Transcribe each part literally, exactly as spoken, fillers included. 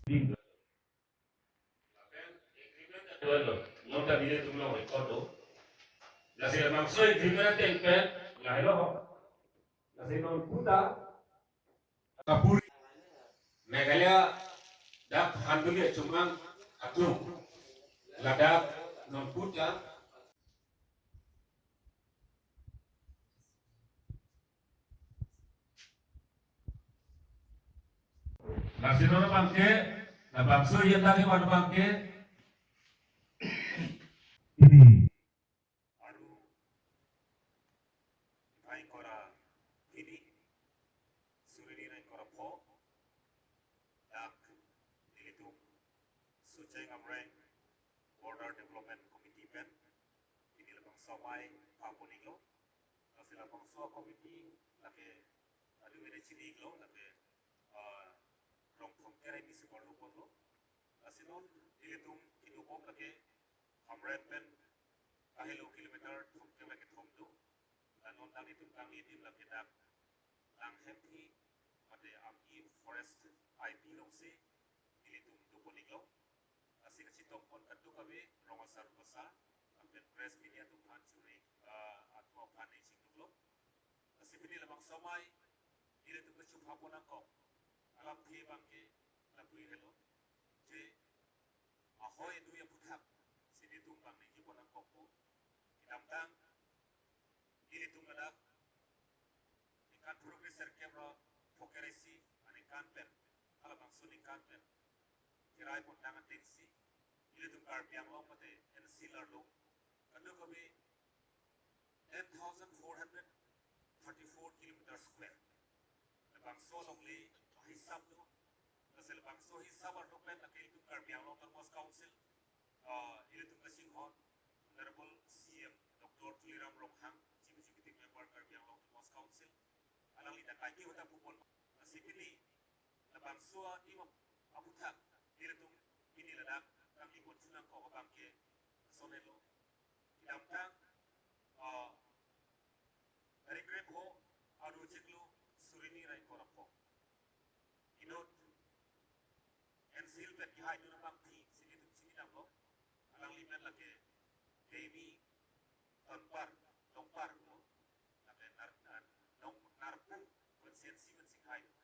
Ding. Lapen agreement atuan lo, non ta nelitum along record do. Lasi labangso agreement ateng pen, lahelo ho. Lasi non puta, kapur, Meghalaya dak Khanduli achumang atum, ladak non puta. Lasi non abangke, labangso yen tadi wan abangke. Ini. Aru, niphai ingkoi ra hini, suri hini ra ingkoi ra pho, dak nelitum Socheng Amreng Border Development Committee pen, pini labangso amei pha pon-iklo. Lasi labangso committee lake adu mene chini-iklo, lake, ah, Rongphong Kere municipal lo ponlo. Lasi non nelitum kedobom lake Hamren pen kahelo kilometer thomkep ra kethom do. La non dak nelitum kangni adim lake dak Langhemthi mate Amgi Forest I P alongsi nelitum do pon-iklo. Lasi kachetong pon kadokave rong asar, rong asar, lapen press media atum aphan churi, ah, atum aphan ningchingduklo. Lasi pini labangso amei nelitum kachepha pon nangkok alamthe abangke lapu-ik helo, je ahoi adui aphuthak si nelitum abang ningje pon nangkokpo. Kedamtang nelitum ladak ningkan phurukri serkep ra phokre isi aningkan pen, halabangso aningkan pen kirai pontang atengsi, nelitum Karbi Anglong mate N C L arlo kadokave ten thousand four hundred thirty-four kilometer square. Labangso alongle ahisap do. Lasi labangso hisap arlo pen lake ilitum Karbi Anglong Autonomous Council, ah, ilitum kachinghon Honorable C M Doctor Tuliram Ronghang, Chief Executive Member Karbi Anglong Autonomous Council, alangli ta kaike ahut ta pu pon. Lasi pini labangso adim aphuthak nelitum pini ladak kangni pon thu nangkok abangke lason helo. Kedamtang, ah, tarik krepho, aru chiklo, suri hini ra ingkoi ra pho, inut N C L pen kehai dun abangpi si nelitum chinidamlo. Alangli pen lake Devi Tonpar, Tongpar mo, lake Nar-, Nar-, Nong Narpung constituency pen si kehai dun.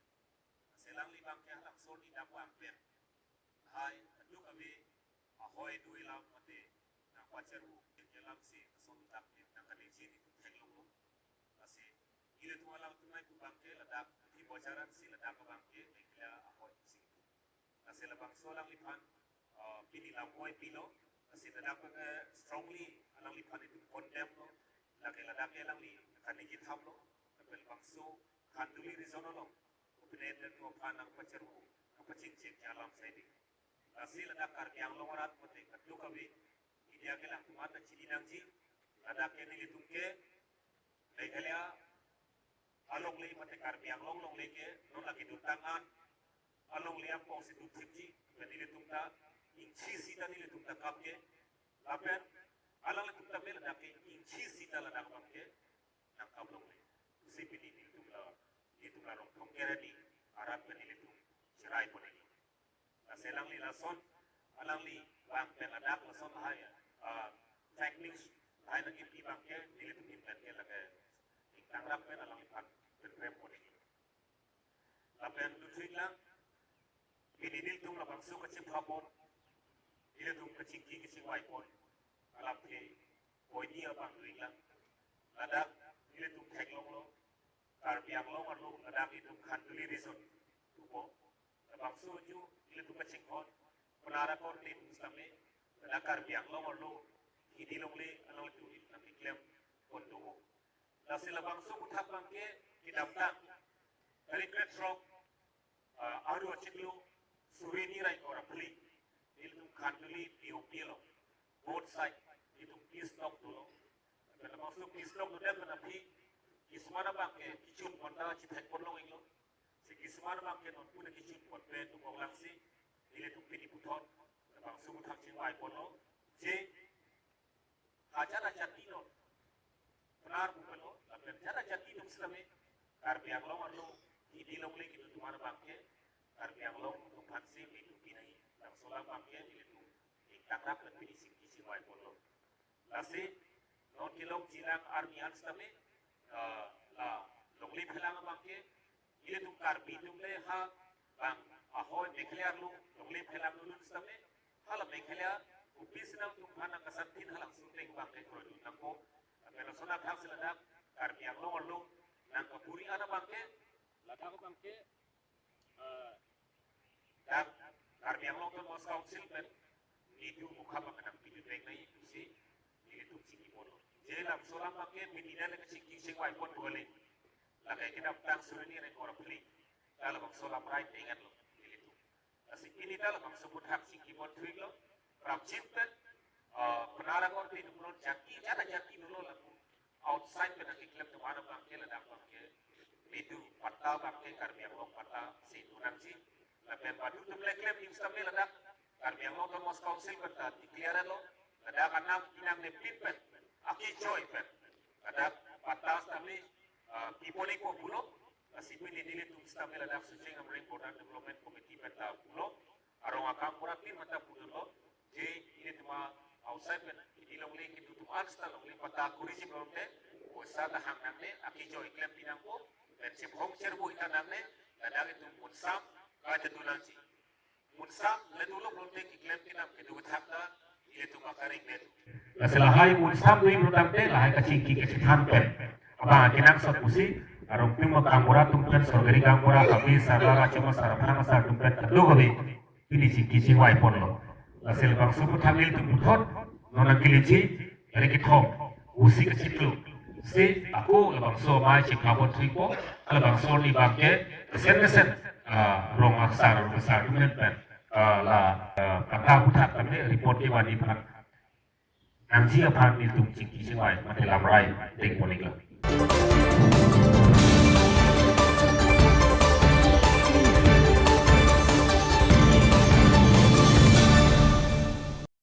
Lasi alangli abangke halabangso arni dak vang pen, lahai kadokave ahoi adui alam mate nangpachervu alamsi lason dak nangkaningje nelitum theklonglo. Lasi ilitum alangtum nai pu abangke ladak Bhimbazar ansi ladak abangke Meghalaya ahoi pusi kipu. Lasi labangso alangliphan, ah, pini lam oi pilo. Lasi ladak ke strongly alangliphan itum condemn lo. Lake ladak ke alangli kaningje thamlo. Lapen labangso Khanduli region along opined atum aphan nangpachervu, nangpachingcheng alam saidi. Lasi ladak Karbi Anglong arat mate kadokave media kelang atum ta chini nangji, ladak ke nelitum ke Meghalaya alongle mate Karbi Anglong alongle ke non lake duntang an alongle angbong si dutthipji, pen nelitum ta ingchi sita nelitum ta kap ke, lapen alanglitum ta me ladak ke ingchi sita ladak abangke nangkap longle. Pusi pini nelitum la, nelitum la Rongphong Kere ni arat pen nelitum cherai pon-iklo. Lasi alangli lason, alangli vang pen ladak lason lahai, ah, fake news lahai nangkipi abangke nelitum ahin pen ke lake ingtangrap pen alangliphan pen krem pon-iklo. Lapen dothuilang, pini nelitum labangso kachepha pon, nelitum kachingki kachingvai pon alamthe poini abang doinglang. Ladak nelitum theklonglo, Karbi Anglong arlo ladak nelitum Khanduli region pupo. Labangso ju nelitum kachinghon, penara korte pusitame, ladak Karbi Anglong arlo hidi longle alanglitum nangkeklem pon do. Lasi labangso aphuthak abangke kedamtang tarik krethrok, ah, aru achiklo, suri hini ra ingkoi ra phli, nelitum Khanduli P O P along both side nelitum peace talk dolo. Lapen labangso peace talk dodet pen aphi kisman abangke kechun pon ta chethek pon long-iklo. Si kisman abangke nonpu ta kechun pon pen tumok langsi nelitum pini puthot labangso aphuthak chingvai ponlo, je ajat ajati non penar pu pelo, lapen ajat ajati atum sitame Karbi Anglong arlo hidi longle kedun atum abangke Karbi Anglong atum aphansi me tupi na Solam abangke nelitum ingtangrap pen pini chingki chingvai ponlo. Lasi non kelong jilang arni an sitame, eh, la longle phelang abangke, ilitum Karbi atum le ha bang ahoi Meghalaya arlo longle phelang dun sitame, hala Meghalaya office nangtum aphan nangkasanthin halangso ateng abangke kroidun nangpo. Lapen lason athak si ladak Karbi Anglong arlo nangkaburi an abangke, ladak abangke, eh, dak Karbi Anglong Autonomous Council pen NEDU mukha abang nangpidun vek nangji pusi nelitum chingki ponlo. Je labangso alam abangke pini neli kachingki chingvai pon bole, lake kedamtang suri hini ingkoi ra phli ta labangso alam rai tengan lo nelitum. Lasi pini ta labangso aphuthak chingki pon thu-iklo. Prapjin pen, eh, penara korte dumron jati, jana jati dolo lapu outside pen nangkeklem atum an abangke ladak abangke NEDU patta abangke Karbi Anglong patta si dun nangji. Lapen badu atum le klem ning sitame ladak Karbi Anglong Autonomous Council pen ta declare lo. Ladak anam pinangnepin pen, akejoi pen ladak patta sitame, eh, pipon-ikpo pulo. Lasi pini nelitum sitame ladak Socheng Amreng Border Development Committee pen ta pulo. Arong akam pura tin mata pudunlo. Je ilitum a-outside pen, ili longle kedo atum an sita longle patta kuri ji pulote, poisa ta hang nangne, akejoi klem pi nangpo, pen chebhong cherbu ita nangne, ladak itum munsam kachedun nangji. Munsam le dolo pulote keklem kenam kedo kethak ta ilitum akaring le. Lasi lahai munsam dui pulo tangte lahai kachingki kachethan pen abang kenangsot pusi arong atum, gaonbura atum pen, sorkari gaonbura, kabi sarla rachoma saraphrang asar atum pen kadokave pini chingki chingvai ponlo. Lasi labangso aphuthak nelitum puthot non nangkeleji, hari kethom, usi kachiklo si ako labangso amei chepha pon thu-ikpo. Labangso arni abangke kesen kesen, ah, rong asar, rong asar atum pen, ah, la, ah, patta aphuthak tame report kevanji aphan, nangji aphan nelitum chingki chingvai mate lamrai deng pon-iklo.